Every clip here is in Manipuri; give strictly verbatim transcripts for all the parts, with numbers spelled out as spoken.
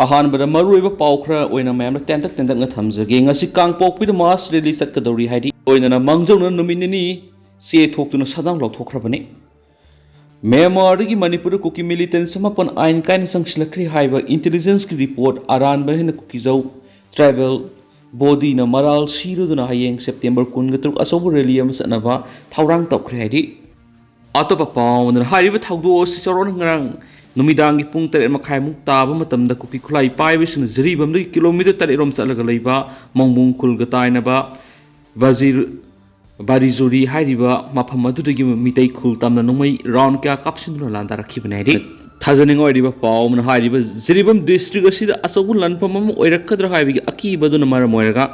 ꯑꯍꯥꯟꯕꯗ ꯃꯔꯨꯑꯣꯏꯕ ꯄꯥꯎ ꯈꯔ ꯑꯣꯏꯅ ꯃꯌꯥꯝꯗ ꯇꯦꯟꯇꯛ ꯇꯦꯟꯇꯛꯅ ꯊꯝꯖꯒꯦ꯫ ꯉꯁꯤ ꯀꯥꯡꯄꯣꯛꯄꯤꯗ mass rally ꯆꯠꯀꯗꯧꯔꯤ ꯍꯥꯏꯗꯤ ꯑꯣꯏꯅꯅ ꯃꯥꯡꯖꯧꯅꯅ ꯅꯨꯃꯤꯠ ꯅꯤꯅꯤ ꯆꯦ ꯊꯣꯛꯇꯨꯅ shutdown ꯂꯧꯊꯣꯛꯈ꯭ꯔꯕꯅꯤ꯫ ꯃ꯭ꯌꯥꯟꯃꯥꯔꯗꯒꯤ ꯃꯅꯤꯄꯨꯔꯗ ꯀꯨꯀꯤ militants ꯃꯥꯄꯟ ꯑꯥꯏꯟ ꯀꯥꯏꯅ ꯆꯪꯁꯤꯜꯂꯛꯈ꯭ꯔꯦ ꯍꯥꯏꯕ intelligence ꯀꯤ report ꯑꯔꯥꯟꯕ ꯍꯥꯏꯅ ꯀꯨꯀꯤꯖꯧ tribal body ꯅ ꯃꯔꯥꯜ ꯁꯤꯔꯗꯨꯅ ꯍꯌꯦꯡ September ꯀꯨꯟꯒ ꯇꯔꯨꯛ ꯑꯆꯧꯕ rally ꯑꯃ ꯆꯠꯅꯕ ꯊꯧꯔꯥꯡ ꯇꯧꯈ꯭ꯔꯦ ꯍꯥꯏꯔꯤ꯫ ꯑꯇꯣꯞꯄ ꯄꯥꯎ ꯑꯃꯗꯅ ꯍꯥꯏꯔꯤꯕ ꯊꯧꯗꯣꯛ ꯑꯁꯤ ꯆꯥꯎꯔꯥꯛꯅ ꯉꯔꯥꯡ ꯅꯨꯃꯤꯗꯥꯡꯒꯤ ꯄꯨꯡ ꯇꯔꯦꯠ ꯃꯈꯥꯏꯃꯨꯛ ꯇꯥꯕ ꯃꯇꯝꯗ ꯀꯨꯀꯤ ꯈꯨꯠꯂꯥꯏ ꯄꯥꯏꯕꯁꯤꯡꯅ ꯖꯤꯔꯤꯕꯥꯝꯗꯒꯤ kilometre ꯇꯔꯦꯠ ꯔꯣꯝ ꯆꯠꯂꯒ ꯂꯩꯕ ꯃꯣꯡꯕꯨꯡ ꯈꯨꯜꯒ ꯇꯥꯏꯅꯕ ꯕꯖꯤꯔ ꯕꯥꯔꯤꯖꯨꯔꯤ ꯍꯥꯏꯔꯤꯕ ꯃꯐꯝ ꯑꯗꯨꯗꯒꯤ ꯃꯤꯇꯩ ꯈꯨꯜ ꯇꯝꯅ ꯅꯣꯡꯃꯩ round ꯀꯌꯥ ꯀꯥꯞꯁꯤꯟꯗꯨꯅ ꯂꯥꯟꯗꯥꯔꯛꯈꯤꯕꯅꯤ ꯍꯥꯏꯔꯤ꯫ ꯊꯥꯖꯅꯤꯡꯉꯥꯏ ꯑꯣꯏꯔꯤꯕ ꯄꯥꯎ ꯑꯃꯅ ꯍꯥꯏꯔꯤꯕ ꯖꯤꯔꯤꯕꯥꯝ district ꯑꯁꯤꯗ ꯑꯆꯧꯕ ꯂꯥꯟꯐꯝ ꯑꯃ ꯑꯣꯏꯔꯛꯀꯗ꯭ꯔꯥ ꯍꯥꯏꯕꯒꯤ ꯑꯀꯤꯕ ꯑꯗꯨꯅ ꯃꯔꯝ ꯑꯣꯏꯔꯒ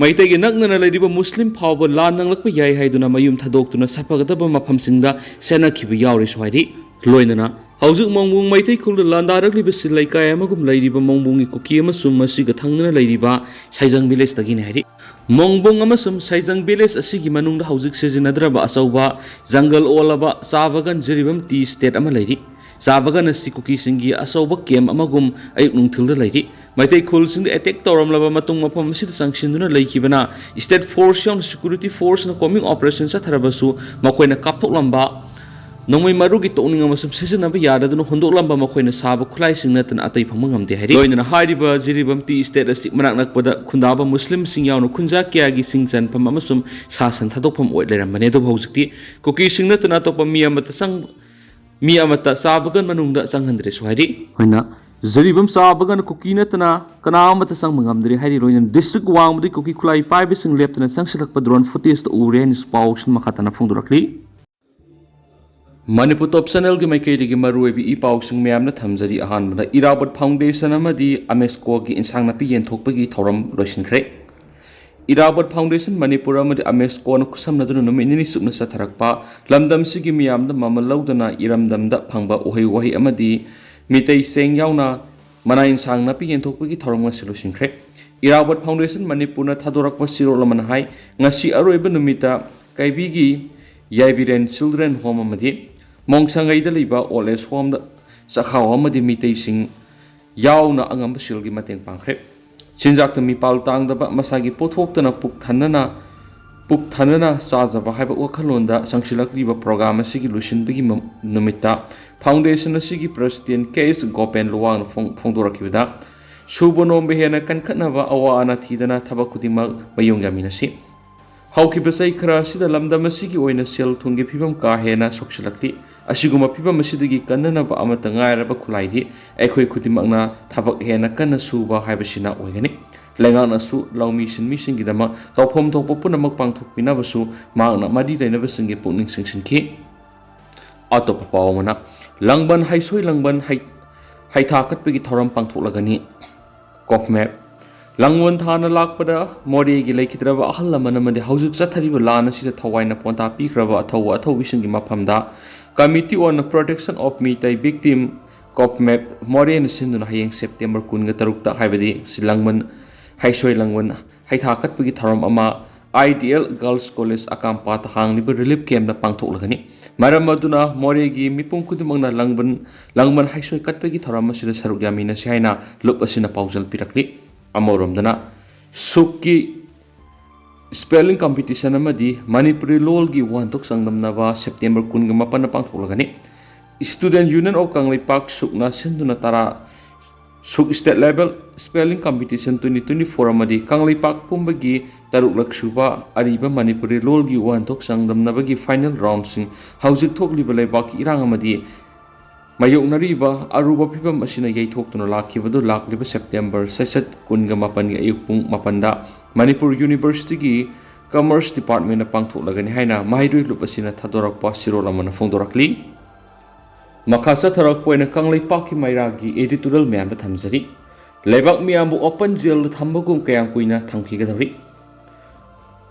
ꯃꯩꯇꯩꯒꯤ ꯅꯛꯅꯅ ꯂꯩꯔꯤꯕ ꯃꯨꯁꯂꯤꯝ ꯐꯥꯎꯕ ꯂꯥꯟ ꯅꯪꯂꯛꯄ ꯌꯥꯏ ꯍꯥꯏꯗꯨꯅ ꯃꯌꯨꯝ ꯊꯥꯗꯣꯛꯇꯨꯅ ꯁꯥꯐꯒꯗꯕ ꯃꯐꯝꯁꯤꯡꯗ ꯆꯦꯟꯅꯈꯤꯕ ꯌꯥꯎꯔꯤꯁꯨ ꯍꯥꯏꯔꯤ꯫ ꯂꯣꯏꯅꯅ ꯍꯧꯖꯤꯛ ꯃꯣꯡꯕꯨꯡ ꯃꯩꯇꯩ ꯈꯨꯜꯗ ꯂꯥꯟꯗꯥꯔꯛꯂꯤꯕꯁꯤ ꯂꯩꯀꯥꯏ ꯑꯃꯒꯨꯝ ꯂꯩꯔꯤꯕ ꯃꯣꯡꯕꯨꯡꯒꯤ ꯀꯨꯀꯤ ꯑꯃꯁꯨꯡ ꯃꯁꯤꯒ ꯊꯪꯅꯅ ꯂꯩꯔꯤꯕ ꯁꯥꯏꯖꯪ village ꯇꯒꯤꯅꯤ ꯍꯥꯏꯔꯤ꯫ ꯃꯣꯡꯕꯨꯡ ꯑꯃꯁꯨꯡ ꯁꯥꯏꯖꯪ village ꯑꯁꯤꯒꯤ ꯃꯅꯨꯡꯗ ꯍꯧꯖꯤꯛ ꯁꯤꯖꯤꯟꯅꯗ꯭ꯔꯕ ꯑꯆꯧꯕ ꯖꯪꯒꯜ ꯑꯣꯜꯂꯕ ꯆꯥ ꯕꯥꯒꯥꯟ ꯖꯤꯔꯤꯕꯥꯝ tea estate ꯑꯃ ꯂꯩꯔꯤ꯫ ꯆꯥ ꯕꯥꯒꯥꯟ ꯑꯁꯤ ꯀꯨꯀꯤꯁꯤꯡꯒꯤ ꯑꯆꯧꯕ camp ꯑꯃꯒꯨꯝ ꯑꯌꯨꯛ ꯅꯨꯡꯊꯤꯜꯗ ꯂꯩꯔꯤ꯫ ꯃꯩꯇꯩ ꯈꯨꯜꯁꯤꯡꯗ attack ꯇꯧꯔꯝꯂꯕ ꯃꯇꯨꯡ ꯃꯐꯝ ꯑꯁꯤꯗ ꯆꯪꯁꯤꯟꯗꯨꯅ ꯂꯩꯈꯤꯕꯅ state force ꯌꯥꯎꯅ security force ꯅ combing operation ꯆꯠꯊꯔꯕꯁꯨ ꯃꯈꯣꯏꯅ ꯀꯥꯞꯊꯣꯛꯂꯝꯕ ꯅꯣꯡꯃꯩ ꯃꯔꯨꯒꯤ ꯇꯣꯛꯅꯤꯡ ꯑꯃꯁꯨꯡ ꯁꯤꯖꯤꯟꯅꯕ ꯌꯥꯗꯗꯨꯅ ꯍꯨꯟꯗꯣꯛꯂꯝꯕ ꯃꯈꯣꯏꯅ ꯁꯥꯕ ꯈꯨꯠꯂꯥꯏꯁꯤꯡ ꯅꯠꯇꯅ ꯑꯇꯩ ꯐꯪꯕ ꯉꯝꯗꯦ ꯍꯥꯏꯔꯤ꯫ ꯂꯣꯏꯅꯅ ꯍꯥꯏꯔꯤꯕ ꯖꯤꯔꯤꯕꯥꯝ tea estate ꯑꯁꯤ ꯃꯅꯥꯛ ꯅꯛꯄꯗ ꯈꯨꯟꯗꯥꯕ ꯃꯨꯁꯂꯤꯝꯁꯤꯡ ꯌꯥꯎꯅ ꯈꯨꯟꯖꯥ ꯀꯌꯥꯒꯤ ꯁꯤꯡ ꯆꯟꯐꯝ ꯑꯃꯁꯨꯡ ꯁꯥ ꯁꯟ ꯊꯥꯗꯣꯛꯐꯝ ꯑꯣꯏ ꯂꯩꯔꯝꯕꯅꯤ꯫ ꯑꯗꯨꯕꯨ ꯍꯧꯖꯤꯛꯇꯤ ꯀꯨꯀꯤꯁꯤꯡ ꯅꯠꯇꯅ ꯑꯇꯣꯞꯄ ꯃꯤ ꯑꯃꯠꯇ ꯆꯪ ꯃꯤ ꯑꯃꯠꯇ ꯆꯥ ꯕꯥꯒꯥꯟ ꯃꯅꯨꯡꯗ ꯆꯪꯍꯟꯗ꯭ꯔꯦꯁꯨ ꯍꯥꯏꯔꯤ꯫ ꯑꯩꯈꯣꯏꯅ ꯖꯤꯔꯤꯕꯥꯝ ꯆꯥ ꯕꯥꯒꯥꯟ ꯀꯨꯀꯤ ꯅꯠꯇꯅ ꯀꯅꯥ ꯑꯃꯠꯇ ꯆꯪꯕ ꯉꯝꯗ꯭ꯔꯦ ꯍꯥꯏꯔꯤ꯫ ꯂꯣꯏꯅꯅ district ꯋꯥꯡꯃꯗꯤ ꯀꯨꯀꯤ ꯈꯨꯠꯂꯥꯏ ꯄꯥꯏꯕꯁꯤꯡ ꯂꯦꯞꯇꯅ ꯆꯪꯁꯤꯜꯂꯛꯄ drone footage ꯇ ꯎꯔꯦ ꯍꯥꯏꯅꯁꯨ ꯄꯥꯎꯁꯤꯡ ꯃꯈꯥ ꯇꯥꯅ ꯐꯣꯡꯗꯣꯔꯛꯂꯤ꯫ ꯃꯅꯤꯄꯨꯔ Top Channel ꯒꯤ ꯃꯥꯏꯀꯩꯗꯒꯤ ꯃꯔꯨꯑꯣꯏꯕ ꯏ ꯄꯥꯎꯁꯤꯡ ꯃꯌꯥꯝꯅ ꯊꯝꯖꯔꯤ꯫ ꯑꯍꯥꯟꯕꯗ ꯏꯔꯥꯕꯣꯠ Foundation ꯑꯃꯗꯤ ꯑꯃꯦꯁꯀꯣꯒꯤ ꯏꯟꯁꯥꯡ ꯅꯥꯄꯤ ꯌꯦꯟꯊꯣꯛꯄꯒꯤ ꯊꯧꯔꯝ ꯂꯣꯏꯁꯤꯟꯈ꯭ꯔꯦ꯫ ꯏꯔꯥꯕꯣꯠ Foundation ꯃꯅꯤꯄꯨꯔ ꯑꯃꯗꯤ ꯑꯃꯦꯁꯀꯣꯅ ꯈꯨꯠꯁꯝꯅꯗꯨꯅ ꯅꯨꯃꯤꯠ ꯅꯤꯅꯤ ꯆꯨꯞꯅ ꯆꯠꯊꯔꯛꯄ ꯂꯝꯗꯝꯁꯤꯒꯤ ꯃꯤꯌꯥꯝꯗ ꯃꯃꯜ ꯂꯧꯗꯅ ꯏꯔꯝꯗꯝꯗ ꯐꯪꯕ ꯎꯍꯩ ꯋꯥꯍꯩ ꯑꯃꯗꯤ ꯃꯤꯇꯩ ꯆꯦꯡ ꯌꯥꯎꯅ ꯃꯅꯥ ꯏꯟꯁꯥꯡ ꯅꯥꯄꯤ ꯌꯦꯟꯊꯣꯛꯄꯒꯤ ꯊꯧꯔꯝ ꯉꯁꯤ ꯂꯣꯏꯁꯤꯟꯈ꯭ꯔꯦ꯫ ꯏꯔꯥꯕꯣꯠ Foundation ꯃꯅꯤꯄꯨꯔꯅ ꯊꯥꯗꯣꯔꯛꯄ ꯆꯦꯔꯣꯜ ꯑꯃꯅ ꯍꯥꯏ, ꯉꯁꯤ ꯑꯔꯣꯏꯕ ꯅꯨꯃꯤꯠꯇ ꯀꯩꯕꯤꯒꯤ ꯌꯥꯏꯕꯤꯔꯦꯟ Children Home ꯑꯃꯗꯤ ꯃꯣꯡꯁꯪꯉꯩꯗ ꯂꯩꯕ Old Age Home ꯗ ꯆꯥꯛꯈꯥꯎ ꯑꯃꯗꯤ ꯃꯤꯇꯩꯁꯤꯡ ꯌꯥꯎꯅ ꯑꯉꯝꯕ ꯁꯦꯜꯒꯤ ꯃꯇꯦꯡ ꯄꯥꯡꯈ꯭ꯔꯦ꯫ ꯆꯤꯟꯖꯥꯛꯇ ꯃꯤꯄꯥꯜ ꯇꯥꯡꯗꯕ, ꯃꯁꯥꯒꯤ ꯄꯣꯠꯊꯣꯛꯇꯅ ꯄꯨꯛ ꯊꯟꯅꯅ ꯄꯨꯛ ꯊꯟꯅꯅ ꯆꯥꯖꯕ ꯍꯥꯏꯕ ꯋꯥꯈꯜꯂꯣꯟꯗ ꯁꯪꯁꯤꯜꯂꯛꯂꯤꯕ ꯄ꯭ꯔꯣꯒ꯭ꯔꯥꯝ ꯑꯁꯤꯒꯤ ꯂꯣꯏꯁꯤꯟꯕꯒꯤ ꯃ- ꯅꯨꯃꯤꯠꯇ ꯐꯥꯎꯟꯗꯦꯁꯟ ꯑꯁꯤꯒꯤ ꯄ꯭ꯔꯁꯤꯗꯦꯟ ꯀꯦ ꯑꯦꯁ ꯒꯣꯄꯦꯟ ꯂꯨꯋꯥꯡꯅ ꯐꯣꯡ- ꯐꯣꯡꯗꯣꯔꯛꯈꯤꯕꯗ, ꯁꯨꯕ ꯅꯣꯝꯕ ꯍꯦꯟꯅ ꯀꯟꯈꯠꯅꯕ, ꯑꯋꯥ ꯑꯅꯥ ꯊꯤꯗꯅ ꯊꯕꯛ ꯈꯨꯗꯤꯡꯃꯛ ꯃꯌꯣꯡ ꯌꯥꯃꯤꯟꯅꯁꯤ꯫ ꯍꯧꯈꯤꯕ ꯆꯍꯤ ꯈꯔ ꯑꯁꯤꯗ ꯂꯝꯗꯝ ꯑꯁꯤꯒꯤ ꯑꯣꯏꯅ ꯁꯦꯜ ꯊꯨꯝꯒꯤ ꯐꯤꯕꯝ ꯀꯥ ꯍꯦꯟꯅ ꯁꯣꯛꯆꯤꯜꯂꯛꯂꯤ꯫ ꯑꯁꯤꯒꯨꯝꯕ ꯐꯤꯕꯝ ꯑꯁꯤꯗꯒꯤ ꯀꯟꯅꯅꯕ ꯑꯃꯠꯇ ꯉꯥꯏꯔꯕ ꯈꯨꯠꯂꯥꯏꯗꯤ ꯑꯩꯈꯣꯏ ꯈꯨꯗꯤꯡꯃꯛꯅ ꯊꯕꯛ ꯍꯦꯟꯅ ꯀꯟꯅ ꯁꯨꯕ ꯍꯥꯏꯕꯁꯤꯅ ꯑꯣꯏꯒꯅꯤ꯫ ꯂꯩꯉꯥꯛꯅꯁꯨ ꯂꯧꯃꯤ ꯁꯤꯟꯃꯤꯁꯤꯡꯒꯤꯗꯃꯛ ꯇꯧꯐꯝ ꯊꯣꯛꯄ ꯄꯨꯝꯅꯃꯛ ꯄꯥꯡꯊꯣꯛꯄꯤꯅꯕꯁꯨ ꯃꯍꯥꯛꯅ ꯃꯔꯤ ꯂꯩꯅꯕꯁꯤꯡꯒꯤ ꯄꯨꯛꯅꯤꯡ ꯆꯤꯡꯁꯤꯟꯈꯤ꯫ ꯑꯇꯣꯞꯄ ꯄꯥꯎ ꯑꯃꯅ, ꯂꯥꯡꯕꯟ ꯍꯩꯁꯣꯏ ꯂꯥꯡꯕꯟ ꯍꯩ-, ꯍꯩꯊꯥ ꯀꯠꯄꯒꯤ ꯊꯧꯔꯝ ꯄꯥꯡꯊꯣꯛꯂꯒꯅꯤ꯫ ꯀꯣꯞꯃꯦꯞ꯫ ꯂꯥꯡꯕꯟ ꯊꯥꯅ ꯂꯥꯛꯄꯗ ꯃꯣꯔꯦꯒꯤ ꯂꯩꯈꯤꯗ꯭ꯔꯕ ꯑꯍꯜ ꯂꯃꯟ ꯑꯃꯗꯤ ꯍꯧꯖꯤꯛ ꯆꯠꯊꯔꯤꯕ ꯂꯥꯟ ꯑꯁꯤꯗ ꯊꯋꯥꯏꯅ ꯄꯣꯟꯊꯥ ꯄꯤꯈ꯭ꯔꯕ ꯑꯊꯧꯕ ꯑꯊꯧꯕꯤꯁꯤꯡꯒꯤ ꯃꯐꯝꯗ Committee on Protection of Meitai Victim, ꯀꯣꯞꯃꯦꯞ, ꯃꯣꯔꯦꯅ ꯁꯤꯟꯗꯨꯅ ꯍꯌꯦꯡ ꯁꯦꯞꯇꯦꯝꯕꯔ ꯀꯨꯟꯒ ꯇꯔꯨꯛꯇ, ꯍꯥꯏꯕꯗꯤ ꯁꯤ ꯂꯥꯡꯕꯟ ꯍꯩꯁꯣꯏ ꯂꯥꯡꯕꯟ ꯍꯩꯊꯥ ꯀꯠꯄꯒꯤ ꯊꯧꯔꯝ ꯑꯃ I D L girls college ꯑꯀꯥꯝꯄꯥꯠꯇ ꯍꯥꯡꯂꯤꯕ ꯔꯤꯂꯤꯐ ꯀꯦꯝꯞꯇ ꯄꯥꯡꯊꯣꯛꯂꯒꯅꯤ꯫ ꯃꯔꯝ ꯑꯗꯨꯅ ꯃꯣꯔꯦꯒꯤ ꯃꯤꯄꯨꯝ ꯈꯨꯗꯤꯡꯃꯛꯅ ꯂꯥꯡꯕꯟ, ꯂꯥꯡꯕꯟ ꯍꯩꯁꯣꯏ ꯀꯠꯄꯒꯤ ꯊꯧꯔꯝ ꯑꯁꯤꯗ ꯁꯔꯨꯛ ꯌꯥꯃꯤꯟꯅꯁꯤ ꯍꯥꯏꯅ ꯂꯨꯞ ꯑꯁꯤꯅ ꯄꯥꯎꯖꯦꯜ ꯄꯤꯔꯛꯂꯤ꯫ ꯑꯃꯔꯣꯝꯗꯅ, ꯁꯨꯛꯀꯤ ꯁ꯭ꯄꯦꯂꯤꯡ ꯀꯝꯄꯤꯇꯤꯁꯟ ꯑꯃꯗꯤ ꯃꯅꯤꯄꯨꯔꯤ ꯂꯣꯜꯒꯤ ꯋꯥꯍꯟꯊꯣꯛ ꯆꯥꯡꯗꯝꯅꯕ ꯁꯦꯞꯇꯦꯝꯕꯔ ꯀꯨꯟꯒ ꯃꯥꯄꯟꯗ ꯄꯥꯡꯊꯣꯛꯂꯒꯅꯤ꯫ Student Union of ꯀꯪꯂꯩꯄꯥꯛ, ꯁꯨꯛꯅ ꯁꯤꯟꯗꯨꯅ ꯇꯔꯥ, ꯁꯨꯛ State Level Spelling Competition twenty twenty-four ꯑꯃꯗꯤ ꯀꯪꯂꯩꯄꯥꯛ ꯄꯨꯝꯕꯒꯤ ꯇꯔꯨꯛꯂꯛ ꯁꯨꯕ ꯑꯔꯤꯕ ꯃꯅꯤꯄꯨꯔꯤ ꯂꯣꯜꯒꯤ ꯋꯥꯍꯟꯊꯣꯛ ꯆꯥꯡꯗꯝꯅꯕꯒꯤ ꯐꯥꯏꯅꯦꯜ ꯔꯥꯎꯟꯁꯤꯡ ꯍꯧꯖꯤꯛ ꯊꯣꯛꯂꯤꯕ ꯂꯩꯕꯥꯛꯀꯤ ꯏꯔꯥꯡ ꯑꯃꯗꯤ ꯃꯥꯌꯣꯛꯅꯔꯤꯕ ꯑꯔꯨꯕ ꯐꯤꯕꯝ ꯑꯁꯤꯅ ꯌꯩꯊꯣꯛꯇꯨꯅ ꯂꯥꯛꯈꯤꯕꯗꯨ ꯂꯥꯛꯂꯤꯕ ꯁꯦꯞꯇꯦꯝꯕꯔ ꯁꯠꯁꯠ ꯀꯨꯟꯒ ꯃꯥꯄꯟꯒꯤ ꯑꯌꯨꯛ ꯄꯨꯡ ꯃꯥꯄꯟꯗ ꯃꯅꯤꯄꯨꯔ ꯌꯨꯅꯤꯚꯔꯁꯤꯇꯤꯒꯤ ꯀꯃꯔꯁ ꯗꯤꯄꯥꯔꯠꯃꯦꯟꯅ ꯄꯥꯡꯊꯣꯛꯂꯒꯅꯤ ꯍꯥꯏꯅ ꯃꯍꯩꯔꯣꯏ ꯂꯨꯞ ꯑꯁꯤꯅ ꯊꯥꯗꯣꯔꯛꯄ ꯆꯦꯔꯣꯜ ꯑꯃꯅ ꯐꯣꯡꯗꯣꯔꯛꯂꯤ꯫ ꯃꯈꯥ ꯆꯠꯊꯔꯛꯄ ꯑꯣꯏꯅ ꯀꯪꯂꯩꯄꯥꯛꯀꯤ ꯃꯩꯔꯥꯒꯤ editorial ꯃꯌꯥꯝꯗ ꯊꯝꯖꯔꯤ꯫ ꯂꯩꯕꯥꯛ ꯃꯤꯌꯥꯝꯕꯨ open jailꯗ ꯊꯝꯕꯒꯨꯝ ꯀꯌꯥꯝ ꯀꯨꯏꯅ ꯊꯝꯈꯤꯒꯗꯧꯔꯤ?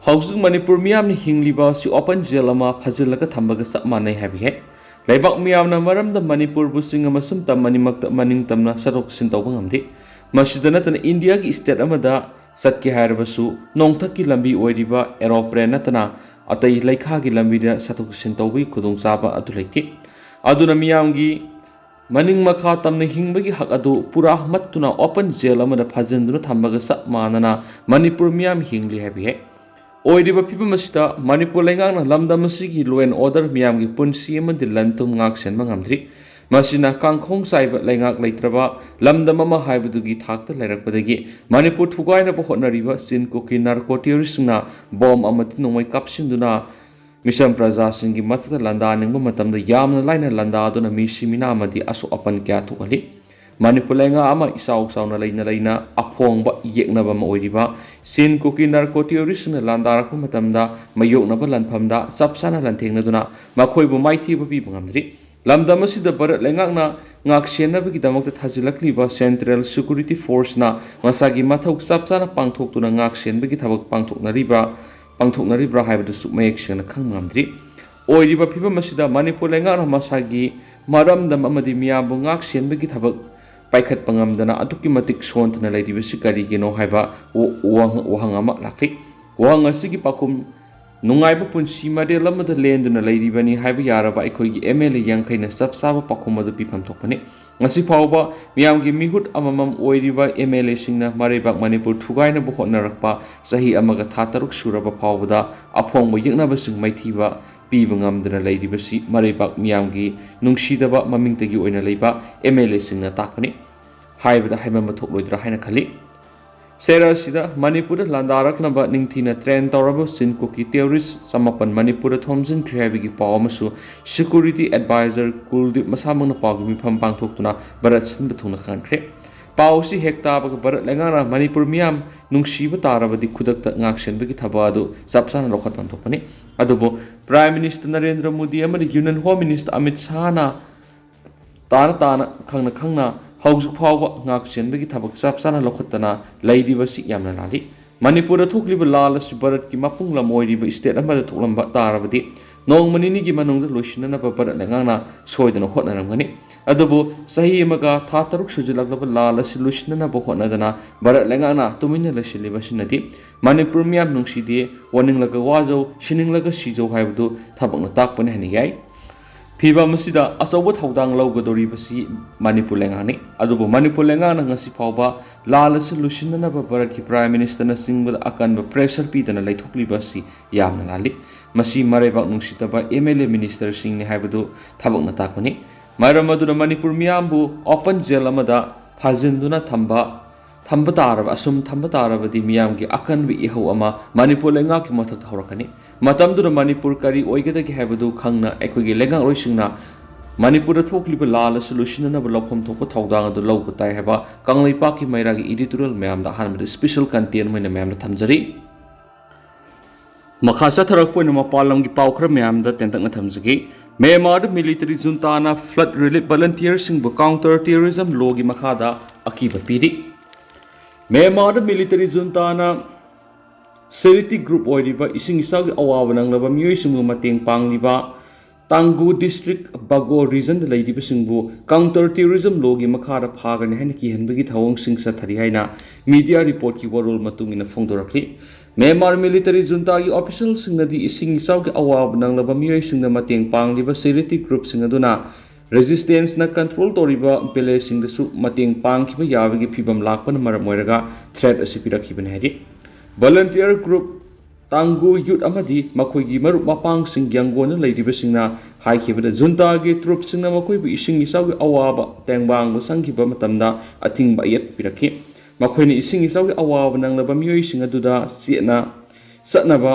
ꯍꯧꯖꯤꯛ ꯃꯅꯤꯄꯨꯔ ꯃꯤꯌꯥꯝꯅ ꯍꯤꯡꯂꯤꯕ ꯑꯁꯤ open jail ꯑꯃ ꯐꯥꯖꯤꯜꯂꯒ ꯊꯝꯕꯒ ꯆꯞ ꯃꯥꯟꯅꯩ ꯍꯥꯏꯕ ꯌꯥꯏ꯫ ꯂꯩꯕꯥꯛ ꯃꯤꯌꯥꯝꯅ ꯃꯔꯝꯗ ꯃꯅꯤꯄꯨꯔꯕꯨ ꯆꯤꯡ ꯑꯃꯁꯨꯡ ꯇꯝ ꯑꯅꯤꯃꯛꯇ ꯃꯅꯤꯡ ꯇꯝꯅ ꯆꯠꯊꯣꯛ ꯆꯠꯁꯤꯟ ꯇꯧꯕ ꯉꯝꯗꯦ꯫ ꯃꯁꯤꯗ ꯅꯠꯇꯅ ꯏꯟꯗꯤꯌꯥꯒꯤ state ꯑꯃꯗ ꯆꯠꯀꯦ ꯍꯥꯏꯔꯕꯁꯨ ꯅꯣꯡꯊꯛꯀꯤ ꯂꯝꯕꯤ ꯑꯣꯏꯔꯤꯕ aeroplane ꯅꯠꯇꯅ ꯑꯇꯩ ꯂꯩꯈꯥꯒꯤ ꯂꯝꯕꯤꯗ ꯆꯠꯊꯣꯛ ꯆꯠꯁꯤꯟ ꯇꯧꯕꯒꯤ ꯈꯨꯗꯣꯡꯆꯥꯕ ꯑꯗꯨ ꯂꯩꯇꯦ꯫ ꯑꯗꯨꯅ ꯃꯤꯌꯥꯝꯒꯤ ꯃꯅꯤꯡ ꯃꯈꯥ ꯇꯝꯅ ꯍꯤꯡꯕꯒꯤ ꯍꯛ ꯑꯗꯨ ꯄꯨꯔꯥ ꯃꯠꯇꯨꯅ open jail ꯑꯃꯗ ꯐꯥꯖꯤꯟꯗꯨꯅ ꯊꯝꯕꯒ ꯆꯞ ꯃꯥꯟꯅꯅ ꯃꯅꯤꯄꯨꯔ ꯃꯤꯌꯥꯝ ꯍꯤꯡꯂꯤ ꯍꯥꯏꯕ ꯌꯥꯏ꯫ ꯑꯣꯏꯔꯤꯕ ꯐꯤꯕꯝ ꯑꯁꯤꯗ ꯃꯅꯤꯄꯨꯔ ꯂꯩꯉꯥꯛꯅ ꯂꯝꯗꯝ ꯑꯁꯤꯒꯤ law and order, ꯃꯤꯌꯥꯝꯒꯤ ꯄꯨꯟꯁꯤ ꯑꯃꯗꯤ ꯂꯟ ꯊꯨꯝ ꯉꯥꯛ ꯁꯦꯟꯕ ꯉꯝꯗ꯭ꯔꯤ꯫ ꯃꯁꯤꯅ ꯀꯥꯡꯈꯣꯡ ꯆꯥꯏꯕ ꯂꯩꯉꯥꯛ ꯂꯩꯇ꯭ꯔꯕ ꯂꯝꯗꯝ ꯑꯃ ꯍꯥꯏꯕꯗꯨꯒꯤ ꯊꯥꯛꯇ ꯂꯩꯔꯛꯄꯗꯒꯤ ꯃꯅꯤꯄꯨꯔ ꯊꯨꯒꯥꯏꯅꯕ ꯍꯣꯠꯅꯔꯤꯕ ꯆꯤꯟ ꯀꯨꯀꯤ narco terroristꯁꯤꯡꯅ ꯕꯣꯝ ꯑꯃꯗꯤ ꯅꯣꯡꯃꯩ ꯀꯥꯞꯁꯤꯟꯗꯨꯅ ꯃꯤꯆꯝ ꯄ꯭ꯔꯖꯥꯁꯤꯡꯒꯤ ꯃꯊꯛꯇ ꯂꯥꯟꯗꯥꯅꯤꯡꯕ ꯃꯇꯝꯗ ꯌꯥꯝꯅ ꯂꯥꯏꯅ ꯂꯥꯟꯗꯥꯗꯨꯅ ꯃꯤ ꯁꯤꯃꯤꯅꯥ ꯑꯃꯗꯤ ꯑꯁꯣꯛ ꯑꯄꯟ ꯀꯌꯥ ꯊꯣꯛꯍꯜꯂꯤ꯫ ꯃꯅꯤꯄꯨꯔ ꯂꯩꯉꯥꯛ ꯑꯃ ꯏꯆꯥꯎ ꯆꯥꯎꯅ ꯂꯩꯅ ꯂꯩꯅ ꯑꯐꯣꯡꯕ ꯌꯦꯛꯅꯕ ꯑꯃ ꯑꯣꯏꯔꯤꯕ ꯆꯤꯟ ꯀꯨꯀꯤ narco terroristꯅ ꯂꯥꯟꯗꯥꯔꯛꯄ ꯃꯇꯝꯗ ꯃꯥꯌꯣꯛꯅꯕ ꯂꯥꯟꯐꯝꯗ ꯆꯞ ꯆꯥꯅ ꯂꯥꯟꯊꯦꯡꯅꯗꯨꯅ ꯃꯈꯣꯏꯕꯨ ꯃꯥꯏꯊꯤꯕ ꯄꯤꯕ ꯉꯝꯗ꯭ꯔꯤ꯫ ꯂꯝꯗꯝ ꯑꯁꯤꯗ ꯚꯥꯔꯠ ꯂꯩꯉꯥꯛꯅ ꯉꯥꯛꯁꯦꯟꯅꯕꯒꯤꯗꯃꯛꯇ ꯊꯥꯖꯤꯜꯂꯛꯂꯤꯕ Central Security Forceꯅ ꯃꯁꯥꯒꯤ ꯃꯊꯧ ꯆꯞ ꯆꯥꯅ ꯄꯥꯡꯊꯣꯛꯇꯨꯅ ꯉꯥꯛꯁꯦꯟꯕꯒꯤ ꯊꯕꯛ ꯄꯥꯡꯊꯣꯛꯅꯔꯤꯕ꯭ꯔꯥ, ꯄꯥꯡꯊꯣꯛꯅꯔꯤꯕ꯭ꯔꯥ ꯍꯥꯏꯕꯗꯨꯁꯨ ꯃꯌꯦꯛ ꯁꯦꯡꯅ ꯈꯪꯕ ꯉꯝꯗ꯭ꯔꯤ꯫ ꯑꯣꯏꯔꯤꯕ ꯐꯤꯕꯝ ꯑꯁꯤꯗ ꯃꯅꯤꯄꯨꯔ ꯂꯩꯉꯥꯛꯅ ꯃꯁꯥꯒꯤ ꯃꯔꯝꯗꯝ ꯑꯃꯗꯤ ꯃꯤꯌꯥꯝꯕꯨ ꯉꯥꯛ ꯁꯦꯟꯕꯒꯤ ꯊꯕꯛ ꯄꯥꯏꯈꯠꯄ ꯉꯝꯗꯅ ꯑꯗꯨꯛꯀꯤ ꯃꯇꯤꯛ ꯁꯣꯟꯊꯅ ꯂꯩꯔꯤꯕꯁꯤ ꯀꯔꯤꯒꯤꯅꯣ ꯍꯥꯏꯕ ꯋꯥ-, ꯋꯥꯍꯪ, ꯋꯥꯍꯪ ꯑꯃ ꯂꯥꯛꯂꯤ꯫ ꯋꯥꯍꯪ ꯑꯁꯤꯒꯤ ꯄꯥꯎꯈꯨꯝ, ꯅꯨꯡꯉꯥꯏꯕ ꯄꯨꯟꯁꯤ ꯃꯔꯦꯜ ꯑꯃꯗ ꯂꯦꯟꯗꯨꯅ ꯂꯩꯔꯤꯕꯅꯤ ꯍꯥꯏꯕ ꯌꯥꯔꯕ ꯑꯩꯈꯣꯏꯒꯤ MLA ꯌꯥꯡꯈꯩꯅ ꯆꯞ ꯆꯥꯕ ꯄꯥꯎꯈꯨꯝ ꯑꯗꯨ ꯄꯤꯐꯝ ꯊꯣꯛꯄꯅꯤ꯫ ꯉꯁꯤ ꯐꯥꯎꯕ ꯃꯤꯌꯥꯝꯒꯤ ꯃꯤꯍꯨꯠ ꯑꯃꯃꯝ ꯑꯣꯏꯔꯤꯕ MLAꯁꯤꯡꯅ ꯃꯔꯩꯕꯥꯛ ꯃꯅꯤꯄꯨꯔ ꯊꯨꯒꯥꯏꯅꯕ ꯍꯣꯠꯅꯔꯛꯄ ꯆꯍꯤ ꯑꯃꯒ ꯊꯥ ꯇꯔꯨꯛ ꯁꯨꯔꯕ ꯐꯥꯎꯕꯗ ꯑꯐꯣꯡꯕ ꯌꯦꯛꯅꯕꯁꯤꯡ ꯃꯥꯏꯊꯤꯕ ꯄꯤꯕ ꯉꯝꯗꯅ ꯂꯩꯔꯤꯕꯁꯤ ꯃꯔꯩꯕꯥꯛ ꯃꯤꯌꯥꯝꯒꯤ ꯅꯨꯡꯁꯤꯗꯕ ꯃꯃꯤꯡꯇꯒꯤ ꯑꯣꯏꯅ ꯂꯩꯕ MLAꯁꯤꯡꯅ ꯇꯥꯛꯄꯅꯤ ꯍꯥꯏꯕꯗ ꯍꯥꯏꯃꯟꯕ ꯊꯣꯛꯂꯣꯏꯗ꯭ꯔꯥ ꯍꯥꯏꯅ ꯈꯜꯂꯤ꯫ ꯆꯩꯔꯥꯛ ꯑꯁꯤꯗ ꯃꯅꯤꯄꯨꯔꯗ ꯂꯥꯟꯗꯥꯔꯛꯅꯕ ꯅꯤꯡꯊꯤꯅ train ꯇꯧꯔꯕ ꯆꯤꯟ ꯀꯨꯀꯤ terrorist ꯆꯃꯥꯄꯟ ꯃꯅꯤꯄꯨꯔꯗ ꯊꯣꯝꯖꯤꯟꯈ꯭ꯔꯦ ꯍꯥꯏꯕꯒꯤ ꯄꯥꯎ ꯑꯃꯁꯨ security advisor ꯀꯨꯜꯗꯤꯞ ꯃꯁꯥꯃꯛꯅ ꯄꯥꯎꯒꯤ ꯃꯤꯐꯝ ꯄꯥꯡꯊꯣꯛꯇꯨꯅ ꯚꯥꯔꯠ ꯁꯤꯟꯕ ꯊꯨꯡꯅ ꯈꯪꯍꯟꯈ꯭ꯔꯦ꯫ ꯄꯥꯎ ꯑꯁꯤ ꯍꯦꯛ ꯇꯥꯕꯒ ꯚꯥꯔꯠ ꯂꯩꯉꯥꯛꯅ ꯃꯅꯤꯄꯨꯔ ꯃꯤꯌꯥꯝ ꯅꯨꯡꯁꯤꯕ ꯇꯥꯔꯕꯗꯤ ꯈꯨꯗꯛꯇ ꯉꯥꯛꯁꯦꯟꯕꯒꯤ ꯊꯕꯛ ꯑꯗꯨ ꯆꯞ ꯆꯥꯅ ꯂꯧꯈꯠꯐꯝ ꯊꯣꯛꯄꯅꯤ꯫ ꯑꯗꯨꯕꯨ Prime Minister ꯅꯔꯦꯟꯗ꯭ꯔ ꯃꯣꯗꯤ ꯑꯃꯗꯤ Union Home Minister ꯑꯃꯤꯠ ꯁꯥꯍꯅ ꯇꯥꯅ ꯇꯥꯅ, ꯈꯪꯅ ꯈꯪꯅ ꯍꯧꯖꯤꯛ ꯐꯥꯎꯕ ꯉꯥꯛ ꯁꯦꯟꯕꯒꯤ ꯊꯕꯛ ꯆꯞ ꯆꯥꯅ ꯂꯧꯈꯠꯇꯅ ꯂꯩꯔꯤꯕꯁꯤ ꯌꯥꯝꯅ ꯂꯥꯜꯂꯤ꯫ ꯃꯅꯤꯄꯨꯔꯗ ꯊꯣꯛꯂꯤꯕ ꯂꯥꯜ ꯑꯁꯤ ꯚꯥꯔꯠꯀꯤ ꯃꯄꯨꯡ ꯂꯝ ꯑꯣꯏꯔꯤꯕ state ꯑꯃꯗ ꯊꯣꯛꯂꯝꯕ ꯇꯥꯔꯕꯗꯤ ꯅꯣꯡꯃ ꯅꯤꯅꯤꯒꯤ ꯃꯅꯨꯡꯗ ꯂꯣꯏꯁꯤꯟꯅꯅꯕ ꯚꯥꯔꯠ ꯂꯩꯉꯥꯛꯅ ꯁꯣꯏꯗꯅ ꯍꯣꯠꯅꯔꯝꯒꯅꯤ꯫ ꯑꯗꯨꯕꯨ ꯆꯍꯤ ꯑꯃꯒ ꯊꯥ ꯇꯔꯨꯛ ꯁꯨꯖꯤꯜꯂꯛꯂꯕ ꯂꯥꯜ ꯑꯁꯤ ꯂꯣꯏꯁꯤꯟꯅꯅꯕ ꯍꯣꯠꯅꯗꯅ ꯚꯥꯔꯠ ꯂꯩꯉꯥꯛꯅ ꯇꯨꯃꯤꯟꯅ ꯂꯩꯁꯤꯜꯂꯤꯕ ꯑꯁꯤꯅꯗꯤ ꯃꯅꯤꯄꯨꯔ ꯃꯤꯌꯥꯝ ꯅꯨꯡꯁꯤꯗꯦ, ꯋꯥꯅꯤꯡꯂꯒ ꯋꯥꯖꯧ, ꯁꯤꯅꯤꯡꯂꯒ ꯁꯤꯖꯧ ꯍꯥꯏꯕꯗꯨ ꯊꯕꯛꯅ ꯇꯥꯛꯄꯅꯤ ꯍꯥꯏꯅ ꯌꯥꯏ꯫ ꯐꯤꯚꯝ ꯑꯁꯤꯗ ꯑꯆꯧꯕ ꯊꯧꯗꯥꯡ ꯂꯧꯒꯗꯧꯔꯤꯕꯁꯤ ꯃꯅꯤꯄꯨꯔ ꯂꯩꯉꯥꯛꯅꯤ꯫ ꯑꯗꯨꯕꯨ ꯃꯅꯤꯄꯨꯔ ꯂꯩꯉꯥꯛꯅ ꯉꯁꯤ ꯐꯥꯎꯕ ꯂꯥꯜ ꯑꯁꯤ ꯂꯣꯏꯁꯤꯟꯅꯅꯕ ꯚꯥꯔꯠꯀꯤ Prime Minister ꯅꯆꯤꯡꯕꯗ ꯑꯀꯟꯕ pressure ꯄꯤꯗꯅ ꯂꯩꯊꯣꯛꯂꯤꯕ ꯑꯁꯤ ꯌꯥꯝꯅ ꯂꯥꯜꯂꯤ꯫ ꯃꯁꯤ ꯃꯔꯩꯕꯥꯛ ꯅꯨꯡꯁꯤꯗꯕ M L A minister ꯁꯤꯡꯅꯤ ꯍꯥꯏꯕꯗꯨ ꯊꯕꯛꯅ ꯇꯥꯛꯄꯅꯤ꯫ ꯃꯔꯝ ꯑꯗꯨꯅ ꯃꯅꯤꯄꯨꯔ ꯃꯤꯌꯥꯝꯕꯨ open jail ꯑꯃꯗ ꯐꯥꯖꯤꯟꯗꯨꯅ ꯊꯝꯕ ꯊꯝꯕ ꯇꯥꯔꯕ, ꯑꯁꯨꯝ ꯊꯝꯕ ꯇꯥꯔꯕꯗꯤ ꯃꯤꯌꯥꯝꯒꯤ ꯑꯀꯟꯕ ꯏꯍꯧ ꯑꯃ ꯃꯅꯤꯄꯨꯔ ꯂꯩꯉꯥꯛꯀꯤ ꯃꯊꯛꯇ ꯍꯧꯔꯛꯀꯅꯤ꯫ ꯃꯇꯝꯗꯨꯗ ꯃꯅꯤꯄꯨꯔ ꯀꯔꯤ ꯑꯣꯏꯒꯗꯒꯦ ꯍꯥꯏꯕꯗꯨ ꯈꯪꯅ ꯑꯩꯈꯣꯏꯒꯤ ꯂꯩꯉꯥꯛꯂꯣꯏꯁꯤꯡꯅ ꯃꯅꯤꯄꯨꯔꯗ ꯊꯣꯛꯂꯤꯕ ꯂꯥꯜ ꯑꯁꯤ ꯂꯣꯏꯁꯤꯟꯅꯅꯕ ꯂꯧꯐꯝ ꯊꯣꯛꯄ ꯊꯧꯗꯥꯡ ꯑꯗꯨ ꯂꯧꯕ ꯇꯥꯏ ꯍꯥꯏꯕ ꯀꯪꯂꯩꯄꯥꯛꯀꯤ ꯃꯩꯔꯥꯒꯤ editorial ꯃꯌꯥꯝꯗ ꯑꯍꯥꯟꯕꯗ special content ꯑꯣꯏꯅ ꯃꯌꯥꯝꯗ ꯊꯝꯖꯔꯤ꯫ ꯃꯈꯥ ꯆꯠꯊꯔꯛꯄ ꯑꯣꯏꯅ ꯃꯄꯥꯟ ꯂꯝꯒꯤ ꯄꯥꯎ ꯈꯔ ꯃꯌꯥꯝꯗ ꯇꯦꯟꯇꯛꯅ ꯊꯝꯖꯒꯦ꯫ ꯃ꯭ꯌꯥꯟꯃꯥꯔꯗ military junta ꯅ flood relief volunteer ꯁꯤꯡꯕꯨ counter terrorism law ꯒꯤ ꯃꯈꯥꯗ ꯑꯀꯤꯕ ꯄꯤꯔꯤ꯫ ꯃ꯭ꯌꯥꯟꯃꯥꯔꯗ military junta ꯅ charity group ꯑꯣꯏꯔꯤꯕ ꯏꯁꯤꯡ ꯏꯆꯥꯎꯒꯤ ꯑꯋꯥꯕ ꯅꯪꯂꯕ ꯃꯤꯑꯣꯏꯁꯤꯡꯕꯨ ꯃꯇꯦꯡ ꯄꯥꯡꯂꯤꯕ ꯇꯥꯡꯒꯨ district ꯕꯒꯣ region ꯗ ꯂꯩꯔꯤꯕꯁꯤꯡꯕꯨ counter terrorism law ꯒꯤ ꯃꯈꯥꯗ ꯐꯥꯒꯅꯤ ꯍꯥꯏꯅ ꯀꯤꯍꯟꯕꯒꯤ ꯊꯧꯑꯣꯡꯁꯤꯡ ꯆꯠꯊꯔꯤ ꯍꯥꯏꯅ media report ꯀꯤ ꯋꯥꯔꯣꯜ ꯃꯇꯨꯡ ꯏꯟꯅ ꯐꯣꯡꯗꯣꯔꯛꯂꯤ꯫ ꯃ꯭ꯌꯥꯟꯃꯥꯔ military junta ꯒꯤ official ꯁꯤꯡꯅꯗꯤ ꯏꯁꯤꯡ ꯏꯆꯥꯎꯒꯤ ꯑꯋꯥꯕ ꯅꯪꯂꯕ ꯃꯤꯑꯣꯏꯁꯤꯡꯗ ꯃꯇꯦꯡ ꯄꯥꯡꯂꯤꯕ charity group ꯁꯤꯡ ꯑꯗꯨꯅ resistance ꯅ control ꯇꯧꯔꯤꯕ village ꯁꯤꯡꯗꯁꯨ ꯃꯇꯦꯡ ꯄꯥꯡꯈꯤꯕ ꯌꯥꯕꯒꯤ ꯐꯤꯚꯝ ꯂꯥꯛꯄꯅ ꯃꯔꯝ ꯑꯣꯏꯔꯒ threat ꯑꯁꯤ ꯄꯤꯔꯛꯈꯤꯕꯅꯤ ꯍꯥꯏꯔꯤ꯫ Volunteer group ꯇꯥꯡꯒꯨ youth ꯑꯃꯗꯤ ꯃꯈꯣꯏꯒꯤ ꯃꯔꯨꯞ ꯃꯄꯥꯡꯁꯤꯡ ꯌꯥꯡꯒꯣꯟꯗ ꯂꯩꯔꯤꯕꯁꯤꯡꯅ ꯍꯥꯏꯈꯤꯕꯗ junta ꯒꯤ troop ꯁꯤꯡꯅ ꯃꯈꯣꯏꯕꯨ ꯏꯁꯤꯡ ꯏꯆꯥꯎꯒꯤ ꯑꯋꯥꯕ ꯇꯦꯡꯕꯥꯡꯕ ꯆꯪꯈꯤꯕ ꯃꯇꯝꯗ ꯑꯊꯤꯡꯕ ꯑꯌꯦꯠꯄ ꯄꯤꯔꯛꯈꯤ꯫ ꯃꯈꯣꯏꯅ ꯏꯁꯤꯡ ꯏꯆꯥꯎꯒꯤ ꯑꯋꯥꯕ ꯅꯪꯂꯕ ꯃꯤꯑꯣꯏꯁꯤꯡ ꯑꯗꯨꯗ ꯆꯦꯠꯅ ꯆꯠꯅꯕ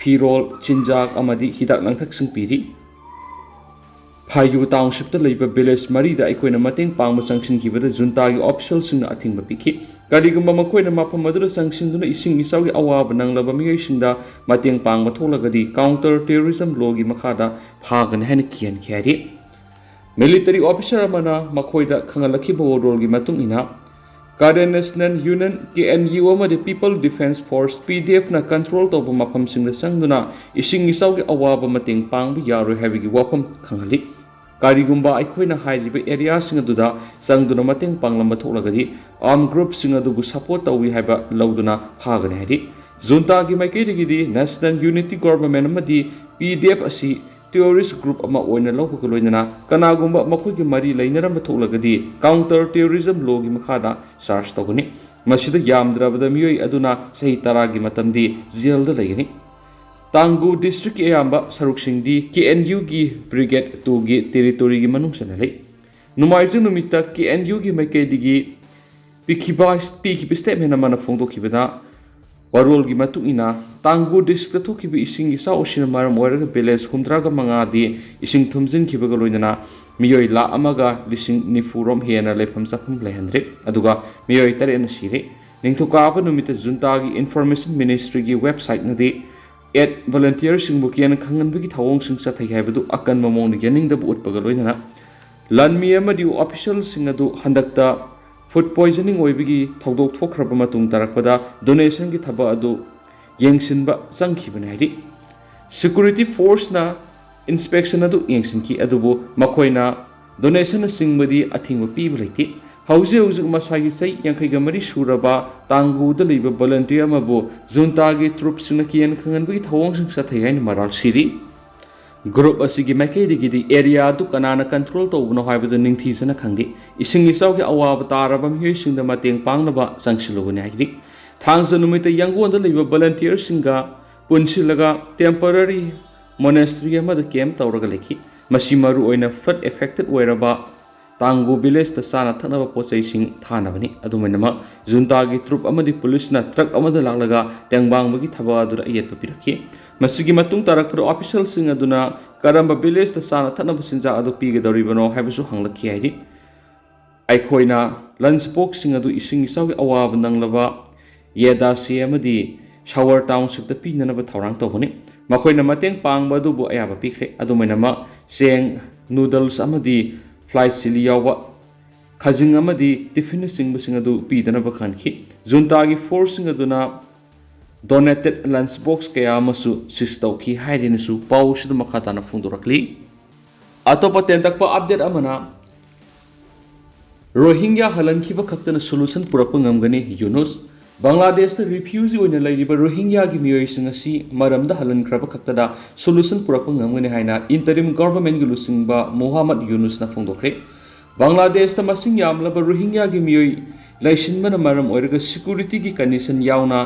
ꯐꯤꯔꯣꯜ, ꯆꯤꯟꯖꯥꯛ ꯑꯃꯗꯤ ꯍꯤꯗꯥꯛ ꯂꯥꯡꯊꯛꯁꯤꯡ ꯄꯤꯔꯤ꯫ ꯐꯥꯏꯌꯨ township ꯇ ꯂꯩꯕ village ꯃꯔꯤꯗ ꯑꯩꯈꯣꯏꯅ ꯃꯇꯦꯡ ꯄꯥꯡꯕ ꯆꯪꯁꯤꯟꯈꯤꯕꯗ junta ꯒꯤ official ꯁꯤꯡꯅ ꯑꯊꯤꯡꯕ ꯄꯤꯈꯤ꯫ ꯀꯔꯤꯒꯨꯝꯕ ꯃꯈꯣꯏꯅ ꯃꯐꯝ ꯑꯗꯨꯗ ꯆꯪꯁꯤꯟꯗꯨꯅ ꯏꯁꯤꯡ ꯏꯆꯥꯎꯒꯤ ꯑꯋꯥꯕ ꯅꯪꯂꯕ ꯃꯤꯑꯣꯏꯁꯤꯡꯗ ꯃꯇꯦꯡ ꯄꯥꯡꯕ ꯊꯣꯛꯂꯒꯗꯤ counter terrorism law ꯒꯤ ꯃꯈꯥꯗ ꯐꯥꯒꯅꯤ ꯍꯥꯏꯅ ꯀꯤꯍꯟꯈꯤ ꯍꯥꯏꯔꯤ꯫ Military officer ꯑꯃꯅ ꯃꯈꯣꯏꯗ ꯈꯪꯍꯜꯂꯛꯈꯤꯕ ꯋꯥꯔꯣꯜꯒꯤ ꯃꯇꯨꯡ ꯏꯟꯅ, Karen National Union, K N U, ꯑꯃꯗꯤ People Defence Force, P D F ꯅ control ꯇꯧꯕ ꯃꯐꯝꯁꯤꯡꯗ ꯆꯪꯗꯨꯅ ꯏꯁꯤꯡ ꯏꯆꯥꯎꯒꯤ ꯑꯋꯥꯕ ꯃꯇꯦꯡ ꯄꯥꯡꯕ ꯌꯥꯔꯣꯏ ꯍꯥꯏꯕꯒꯤ ꯋꯥꯐꯝ ꯈꯪꯍꯜꯂꯤ꯫ ꯀꯔꯤꯒꯨꯝꯕ ꯑꯩꯈꯣꯏꯅ ꯍꯥꯏꯔꯤꯕ area ꯁꯤꯡ ꯑꯗꯨꯗ ꯆꯪꯗꯨꯅ ꯃꯇꯦꯡ ꯄꯥꯡꯂꯝꯕ ꯊꯣꯛꯂꯒꯗꯤ armed group ꯁꯤꯡ ꯑꯗꯨꯕꯨ support ꯇꯧꯏ ꯍꯥꯏꯕ ꯂꯧꯗꯨꯅ ꯐꯥꯒꯅꯤ ꯍꯥꯏꯔꯤ꯫ Junta ꯒꯤ ꯃꯥꯏꯀꯩꯗꯒꯤꯗꯤ National Unity Government ꯑꯃꯗꯤ P D F ꯑꯁꯤ terrorist group ꯑꯃ ꯑꯣꯏꯅ ꯂꯧꯕꯒ ꯂꯣꯏꯅꯅ ꯀꯅꯥꯒꯨꯝꯕ ꯃꯈꯣꯏꯒꯤ ꯃꯔꯤ ꯂꯩꯅꯔꯝꯕ ꯊꯣꯛꯂꯒꯗꯤ counter terrorism lawꯒꯤ ꯃꯈꯥꯗ charge ꯇꯧꯒꯅꯤ꯫ ꯃꯁꯤꯗ ꯌꯥꯝꯗ꯭ꯔꯕꯗ ꯃꯤꯑꯣꯏ ꯑꯗꯨꯅ ꯆꯍꯤ ꯇꯔꯥꯒꯤ ꯃꯇꯝꯗꯤ ꯖꯦꯜꯗ ꯂꯩꯒꯅꯤ꯫ ꯇꯥꯡꯒꯨ districtꯀꯤ ꯑꯌꯥꯝꯕ ꯁꯔꯨꯛꯁꯤꯡꯗꯤ KNUꯒꯤ Brigade twoꯒꯤ territoryꯒꯤ ꯃꯅꯨꯡ ꯆꯟꯅ ꯂꯩ꯫ ꯅꯣꯡꯃꯥꯏꯖꯤꯡ ꯅꯨꯃꯤꯠꯇ KNUꯒꯤ ꯃꯥꯏꯀꯩꯗꯒꯤ ꯄꯤꯈꯤꯕ ꯄꯤꯈꯤꯕ statement ꯑꯃꯅ ꯐꯣꯡꯗꯣꯛꯈꯤꯕꯗ, ꯋꯥꯔꯣꯜꯒꯤ ꯃꯇꯨꯡ ꯏꯟꯅ, ꯇꯥꯡꯒꯨ districtꯇ ꯊꯣꯛꯈꯤꯕ ꯏꯁꯤꯡ ꯏꯆꯥꯎ ꯑꯁꯤꯅ ꯃꯔꯝ ꯑꯣꯏꯔꯒ village ꯍꯨꯝꯗ꯭ꯔꯥꯒ ꯃꯉꯥꯗꯤ ꯏꯁꯤꯡ ꯊꯨꯝꯖꯤꯟꯈꯤꯕꯒ ꯂꯣꯏꯅꯅ ꯃꯤꯑꯣꯏ ꯂꯥꯈ ꯑꯃꯒ ꯂꯤꯁꯤꯡ ꯅꯤꯐꯨ ꯔꯣꯝ ꯍꯦꯟꯅ ꯂꯩꯐꯝ ꯆꯥꯐꯝ ꯂꯩꯍꯟꯗ꯭ꯔꯦ, ꯑꯗꯨꯒ ꯃꯤꯑꯣꯏ ꯇꯔꯦꯠꯅ ꯁꯤꯔꯦ꯫ ꯅꯤꯡꯊꯧꯀꯥꯕ ꯅꯨꯃꯤꯠꯇ ꯖꯨꯟꯇꯥꯒꯤ Information Ministryꯒꯤ websiteꯅꯗꯤ aid volunteerꯁꯤꯡꯕꯨ ꯀꯤꯌꯥꯟ ꯈꯪꯍꯟꯕꯒꯤ ꯊꯧꯑꯣꯡꯁꯤꯡ ꯆꯠꯊꯩ ꯍꯥꯏꯕꯗꯨ ꯑꯀꯟꯕ ꯃꯑꯣꯡꯗ ꯌꯥꯅꯤꯡꯗꯕ ꯎꯠꯄꯒ ꯂꯣꯏꯅꯅ ꯂꯥꯟꯃꯤ ꯑꯃꯗꯤ officialꯁꯤꯡ ꯑꯗꯨ ꯍꯟꯗꯛꯇ food poisoning ꯑꯣꯏꯕꯒꯤ ꯊꯧꯗꯣꯛ ꯊꯣꯛꯈ꯭ꯔꯕ ꯃꯇꯨꯡ ꯇꯥꯔꯛꯄꯗ donationꯒꯤ ꯊꯕꯛ ꯑꯗꯨ ꯌꯦꯡꯁꯤꯟꯕ ꯆꯪꯈꯤꯕꯅꯤ ꯍꯥꯏꯔꯤ꯫ Security forceꯅ inspection ꯑꯗꯨ ꯌꯦꯡꯁꯤꯟꯈꯤ, ꯑꯗꯨꯕꯨ ꯃꯈꯣꯏꯅ donationꯅꯆꯤꯡꯕꯗꯤ ꯑꯊꯤꯡꯕ ꯄꯤꯕ ꯂꯩꯇꯦ꯫ ꯍꯧꯖꯤꯛ ꯍꯧꯖꯤꯛ ꯃꯁꯥꯒꯤ ꯆꯍꯤ ꯌꯥꯡꯈꯩꯒ ꯃꯔꯤ ꯁꯨꯔꯕ ꯇꯥꯡꯒꯨꯗ ꯂꯩꯕ volunteer ꯑꯃꯕꯨ ꯖꯨꯟꯇꯥꯒꯤ troopꯁꯤꯡꯅ ꯀꯤꯌꯥꯟ ꯈꯪꯍꯟꯕꯒꯤ ꯊꯧꯑꯣꯡꯁꯤꯡ ꯆꯠꯊꯩ ꯍꯥꯏꯅ ꯃꯔꯥꯜ ꯁꯤꯔꯤ꯫ Group ꯑꯁꯤꯒꯤ ꯃꯥꯏꯀꯩꯗꯒꯤꯗꯤ area ꯑꯗꯨ ꯀꯅꯥꯅ control ꯇꯧꯕꯅꯣ ꯍꯥꯏꯕꯗꯨ ꯅꯤꯡꯊꯤꯖꯅ ꯈꯪꯗꯦ꯫ ꯏꯁꯤꯡ ꯏꯆꯥꯎꯒꯤ ꯑꯋꯥꯕ ꯇꯥꯔꯕ ꯃꯤꯑꯣꯏꯁꯤꯡꯗ ꯃꯇꯦꯡ ꯄꯥꯡꯅꯕ ꯆꯪꯁꯤꯜꯂꯨꯕꯅꯤ ꯍꯥꯏꯔꯤ꯫ ꯊꯥꯡꯖ ꯅꯨꯃꯤꯠꯇ ꯌꯥꯡꯒꯣꯟꯗ ꯂꯩꯕ volunteerꯁꯤꯡꯒ ꯄꯨꯟꯁꯤꯜꯂꯒ temporary monastery ꯑꯃꯗ camp ꯇꯧꯔꯒ ꯂꯩꯈꯤ꯫ ꯃꯁꯤ ꯃꯔꯨꯑꯣꯏꯅ flood affected ꯑꯣꯏꯔꯕ ꯇꯥꯡꯒꯨ villageꯇ ꯆꯥꯅ ꯊꯛꯅꯕ ꯄꯣꯠ ꯆꯩꯁꯤꯡ ꯊꯥꯅꯕꯅꯤ꯫ ꯑꯗꯨꯝ ꯑꯣꯏꯅꯃꯛ, ꯖꯨꯟꯇꯥꯒꯤ troop ꯑꯃꯗꯤ policeꯅ truck ꯑꯃꯗ ꯂꯥꯛꯂꯒ ꯇꯦꯡꯕꯥꯡꯕꯒꯤ ꯊꯕꯛ ꯑꯗꯨꯗ ꯑꯌꯦꯠꯄ ꯄꯤꯔꯛꯈꯤ꯫ ꯃꯁꯤꯒꯤ ꯃꯇꯨꯡ ꯇꯥꯔꯛꯄꯗ officialꯁꯤꯡ ꯑꯗꯨꯅ ꯀꯔꯝꯕ villageꯇ ꯆꯥꯅ ꯊꯛꯅꯕ ꯆꯤꯟꯖꯥꯛ ꯑꯗꯨ ꯄꯤꯒꯗꯧꯔꯤꯕꯅꯣ ꯍꯥꯏꯕꯁꯨ ꯍꯪꯂꯛꯈꯤ ꯍꯥꯏꯔꯤ꯫ ꯑꯩꯈꯣꯏꯅ lunch boxꯁꯤꯡ ꯑꯗꯨ ꯏꯁꯤꯡ ꯏꯆꯥꯎꯒꯤ ꯑꯋꯥꯕ ꯅꯪꯂꯕ ꯌꯦꯗꯥꯁꯤ ꯑꯃꯗꯤ ꯁꯋꯔ townshipꯇ ꯄꯤꯅꯅꯕ ꯊꯧꯔꯥꯡ ꯇꯧꯒꯅꯤ꯫ ꯃꯈꯣꯏꯅ ꯃꯇꯦꯡ ꯄꯥꯡꯕ ꯑꯗꯨꯕꯨ ꯑꯌꯥꯕ ꯄꯤꯈ꯭ꯔꯦ꯫ ꯑꯗꯨꯝ ꯑꯣꯏꯅꯃꯛ, ꯆꯦꯡ, noodles ꯑꯃꯗꯤ fly chilli ꯌꯥꯎꯕ ꯈꯖꯤꯡ ꯑꯃꯗꯤ tiffinꯅꯆꯤꯡꯕꯁꯤꯡ ꯑꯗꯨ ꯄꯤꯗꯅꯕ ꯈꯟꯈꯤ꯫ ꯖꯨꯟꯇꯥꯒꯤ forceꯁꯤꯡ ꯑꯗꯨꯅ donated lunch box ꯀꯌꯥ ꯑꯃꯁꯨ seize ꯇꯧꯈꯤ ꯍꯥꯏꯗꯨꯅꯁꯨ ꯄꯥꯎ ꯑꯁꯤꯗ ꯃꯈꯥ ꯇꯥꯅ ꯐꯣꯡꯗꯣꯔꯛꯂꯤ꯫ ꯑꯇꯣꯞꯄ ꯇꯦꯟꯇꯛꯄ update ꯑꯃꯅ, ꯔꯣꯍꯤꯡꯒ꯭ꯌꯥ ꯍꯜꯍꯟꯈꯤꯕ ꯈꯛꯇꯅ solution ꯄꯨꯔꯛꯄ ꯉꯝꯒꯅꯤ, ꯌꯨꯅꯨꯁ꯫ ꯕꯪꯒ꯭ꯂꯥꯗꯦꯁꯇ ꯔꯤꯐ꯭ꯌꯨꯖꯤ ꯑꯣꯏꯅ ꯂꯩꯔꯤꯕ ꯔꯣꯍꯤꯡꯒ꯭ꯌꯥꯒꯤ ꯃꯤꯑꯣꯏꯁꯤꯡ ꯑꯁꯤ ꯃꯔꯝꯗ ꯍꯜꯍꯟꯈ꯭ꯔꯕ ꯈꯛꯇꯗ ꯁꯣꯂꯨꯁꯟ ꯄꯨꯔꯛꯄ ꯉꯝꯒꯅꯤ ꯍꯥꯏꯅ ꯏꯟꯇꯔꯤꯝ ꯒꯚꯔꯟꯃꯦꯟꯠꯀꯤ ꯂꯨꯆꯤꯡꯕ ꯃꯣꯍꯥꯃꯗ ꯌꯨꯅꯨꯁꯅ ꯐꯣꯡꯗꯣꯛꯈ꯭ꯔꯦ꯫ ꯕꯪꯒ꯭ꯂꯥꯗꯦꯁꯇ ꯃꯁꯤꯡ ꯌꯥꯝꯂꯕ ꯔꯣꯍꯤꯡꯒ꯭ꯌꯥꯒꯤ ꯃꯤꯑꯣꯏ ꯂꯩꯁꯤꯟꯕꯅ ꯃꯔꯝ ꯑꯣꯏꯔꯒ ꯁꯦꯀ꯭ꯌꯨꯔꯤꯇꯤꯒꯤ ꯀꯟꯗꯤꯁꯟ ꯌꯥꯎꯅ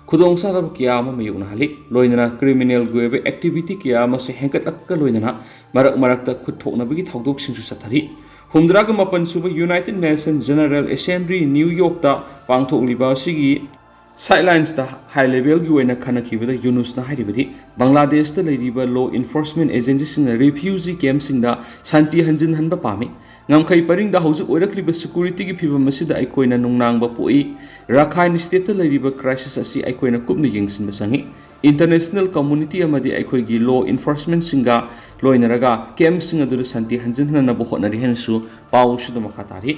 ꯈꯨꯗꯣꯡꯆꯥꯗꯕ ꯀꯌꯥ ꯑꯃ ꯃꯥꯌꯣꯛꯅꯍꯜꯂꯤ꯫ ꯂꯣꯏꯅꯅ ꯀ꯭ꯔꯤꯃꯤꯅꯦꯜꯒꯤ ꯑꯣꯏꯕ ꯑꯦꯛꯇꯤꯚꯤꯇꯤ ꯀꯌꯥ ꯑꯃꯁꯨ ꯍꯦꯟꯒꯠꯂꯛꯄꯒ ꯂꯣꯏꯅꯅ ꯃꯔꯛ ꯃꯔꯛꯇ ꯈꯨꯠ ꯊꯣꯛꯅꯕꯒꯤ ꯊꯧꯗꯣꯛꯁꯤꯡꯁꯨ ꯆꯠꯊꯔꯤ꯫ ꯍꯨꯝꯗ꯭ꯔꯥꯒ ꯃꯥꯄꯟ ꯁꯨꯕ united nations general assembly new ꯌꯣꯔꯛꯇ ꯄꯥꯡꯊꯣꯛꯂꯤꯕ ꯑꯁꯤꯒꯤ ꯁꯥꯏꯠꯂꯥꯏꯟꯁꯇ ꯍꯥꯏ ꯂꯦꯚꯦꯜꯒꯤ ꯑꯣꯏꯅ ꯈꯟꯅꯈꯤꯕꯗ ꯌꯨꯅꯨꯁꯅ ꯍꯥꯏꯔꯤꯕꯗꯤ, ꯕꯪꯒ꯭ꯂꯥꯗꯦꯁꯇ ꯂꯩꯔꯤꯕ ꯂꯣ ꯏꯟꯐꯣꯔꯁꯃꯦꯟꯠ ꯑꯦꯖꯦꯟꯁꯤꯁꯤꯡꯅ ꯔꯤꯐ꯭ꯌꯨꯖꯤ ꯀꯦꯝꯞꯁꯤꯡꯗ ꯁꯥꯟꯇꯤ ꯍꯟꯖꯤꯟꯍꯟꯕ ꯄꯥꯝꯃꯤ꯫ ꯉꯝꯈꯩ ꯄꯔꯤꯡꯗ ꯍꯧꯖꯤꯛ ꯑꯣꯏꯔꯛꯂꯤꯕ ꯁꯦꯀ꯭ꯌꯨꯔꯤꯇꯤꯒꯤ ꯐꯤꯚꯝ ꯑꯁꯤꯗ ꯑꯩꯈꯣꯏꯅ ꯅꯨꯡꯅꯥꯡꯕ ꯄꯣꯛꯏ꯫ ꯔꯥꯈꯥꯏꯟ ꯁ꯭ꯇꯦꯠꯇ ꯂꯩꯔꯤꯕ ꯀ꯭ꯔꯥꯏꯁꯤꯁ ꯑꯁꯤ ꯑꯩꯈꯣꯏꯅ ꯀꯨꯞꯅ ꯌꯦꯡꯁꯤꯟꯕ ꯆꯪꯏ꯫ ꯏꯟꯇꯔꯅꯦꯁꯅꯦꯜ ꯀꯝꯃꯨꯅꯤꯇꯤ ꯑꯃꯗꯤ ꯑꯩꯈꯣꯏꯒꯤ ꯂꯣ ꯏꯟꯐꯣꯔꯁꯃꯦꯟꯠꯁꯤꯡꯒ ꯂꯣꯏꯅꯔꯒ ꯀꯦꯝꯞꯁꯤꯡ ꯑꯗꯨꯗ ꯁꯥꯟꯇꯤ ꯍꯟꯖꯤꯟꯍꯟꯅꯕ ꯍꯣꯠꯅꯔꯤ ꯍꯥꯏꯅꯁꯨ ꯄꯥꯎ ꯑꯁꯤꯗ ꯃꯈꯥ ꯇꯥꯔꯤ꯫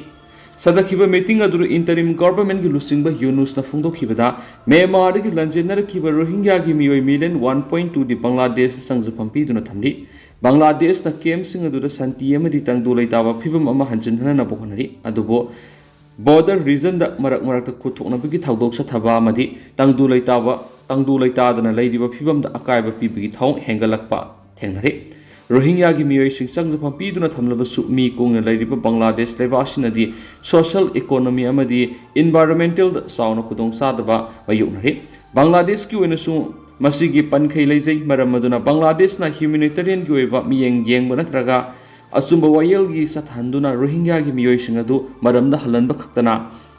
ꯆꯠꯊꯈꯤꯕ ꯃꯤꯇꯤꯡ ꯑꯗꯨꯗ ꯏꯟꯇꯔꯤꯝ ꯒꯚꯔꯟꯃꯦꯟꯠꯀꯤ ꯂꯨꯆꯤꯡꯕ ꯌꯨꯅꯨꯁꯅ ꯐꯣꯡꯗꯣꯛꯈꯤꯕꯗ, ꯃ꯭ꯌꯥꯟꯃꯥꯔꯗꯒꯤ ꯂꯥꯟꯖꯦꯟꯅꯔꯛꯈꯤꯕ ꯔꯣꯍꯤꯡꯒ꯭ꯌꯥꯒꯤ ꯃꯤꯑꯣꯏ ꯃꯤꯂꯤꯌꯟ ꯋꯥꯟ ꯄꯣꯏꯟꯠ ꯇꯨꯗꯤ ꯕꯪꯒ꯭ꯂꯥꯗꯦꯁꯇ ꯆꯪꯖꯐꯝ ꯄꯤꯗꯨꯅ ꯊꯝꯂꯤ꯫ ꯕꯪꯒ꯭ꯂꯥꯗꯦꯁꯅ ꯀꯦꯝꯞꯁꯤꯡ ꯑꯗꯨꯗ ꯁꯥꯟꯇꯤ ꯑꯃꯗꯤ ꯇꯪꯗꯨ ꯂꯩꯇꯥꯕ ꯐꯤꯚꯝ ꯑꯃ ꯍꯟꯖꯤꯟꯍꯟꯅꯕ ꯍꯣꯠꯅꯔꯤ, ꯑꯗꯨꯕꯨ ꯕꯣꯔꯗꯔ ꯔꯤꯖꯟꯗ ꯃꯔꯛ ꯃꯔꯛꯇ ꯈꯨꯠ ꯊꯣꯛꯅꯕꯒꯤ ꯊꯧꯗꯣꯛ ꯆꯠꯊꯕ ꯑꯃꯗꯤ ꯇꯪꯗꯨ ꯂꯩꯇꯥꯕ, ꯇꯪꯗꯨ ꯂꯩꯇꯥꯗꯅ ꯂꯩꯔꯤꯕ ꯐꯤꯚꯝꯗ ꯑꯀꯥꯏꯕ ꯄꯤꯕꯒꯤ ꯊꯧꯑꯣꯡ ꯍꯦꯟꯒꯠꯂꯛꯄ ꯊꯦꯡꯅꯔꯤ꯫ ꯔꯣꯍꯤꯡꯒ꯭ꯌꯥꯒꯤ ꯃꯤꯑꯣꯏꯁꯤꯡ ꯆꯪꯖꯐꯝ ꯄꯤꯗꯨꯅ ꯊꯝꯂꯕꯁꯨ ꯃꯤ ꯀꯣꯡꯅ ꯂꯩꯔꯤꯕ ꯕꯪꯒ꯭ꯂꯥꯗꯦꯁ ꯂꯩꯕꯥꯛ ꯑꯁꯤꯅꯗꯤ ꯁꯣꯁꯤꯌꯦꯜ ꯏꯀꯣꯅꯣꯃꯤ ꯑꯃꯗꯤ ꯏꯟꯚꯥꯏꯔꯣꯟꯃꯦꯟꯇꯦꯜꯗ ꯆꯥꯎꯅ ꯈꯨꯗꯣꯡꯆꯥꯗꯕ ꯃꯥꯌꯣꯛꯅꯔꯤ꯫ ꯕꯪꯒ꯭ꯂꯥꯗꯦꯁꯀꯤ ꯑꯣꯏꯅꯁꯨ ꯃꯁꯤꯒꯤ ꯄꯟꯈꯩ ꯂꯩꯖꯩ, ꯃꯔꯝ ꯑꯗꯨꯅ ꯕꯪꯒ꯭ꯂꯥꯗꯦꯁꯅ ꯍ꯭ꯌꯨꯃꯦꯅꯤꯇꯦꯔꯤꯌꯟꯒꯤ ꯑꯣꯏꯕ ꯃꯤꯠꯌꯦꯡ ꯌꯦꯡꯕ ꯅꯠꯇ꯭ꯔꯒ ꯑꯆꯨꯝꯕ ꯋꯥꯌꯦꯜꯒꯤ ꯁꯛ ꯊꯥꯟꯗꯨꯅ ꯔꯣꯍꯤꯡꯒ꯭ꯌꯥꯒꯤ ꯃꯤꯑꯣꯏꯁꯤꯡ ꯑꯗꯨ ꯃꯔꯝꯗ ꯍꯜꯍꯟꯕ ꯈꯛꯇꯅ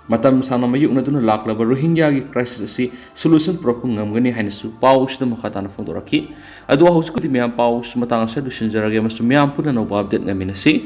ꯃꯇꯝ ꯁꯥꯡꯅ ꯃꯥꯌꯣꯛꯅꯗꯨꯅ ꯂꯥꯛꯂꯕ ꯔꯣꯍꯤꯡꯒ꯭ꯌꯥꯒꯤ ꯀ꯭ꯔꯥꯏꯁꯤꯁ ꯑꯁꯤ ꯁꯣꯂꯨꯁꯟ ꯄꯨꯔꯛꯄ ꯉꯝꯒꯅꯤ ꯍꯥꯏꯅꯁꯨ ꯄꯥꯎ ꯑꯁꯤꯗ ꯃꯈꯥ ꯇꯥꯅ ꯐꯣꯡꯗꯣꯔꯛꯈꯤ꯫ ꯑꯗꯣ ꯍꯧꯖꯤꯛꯄꯨꯗꯤ ꯃꯌꯥꯝ ꯄꯥꯎ ꯑꯁꯤ ꯃꯇꯥꯡ ꯑꯁꯤꯗ ꯂꯣꯏꯁꯤꯟꯖꯔꯒꯦ ꯑꯃꯁꯨꯡ ꯃꯌꯥꯝ ꯄꯨꯟꯅ ꯑꯅꯧꯕ ꯑꯞꯗꯦꯠ ꯉꯥꯏꯃꯤꯟꯅꯁꯤ꯫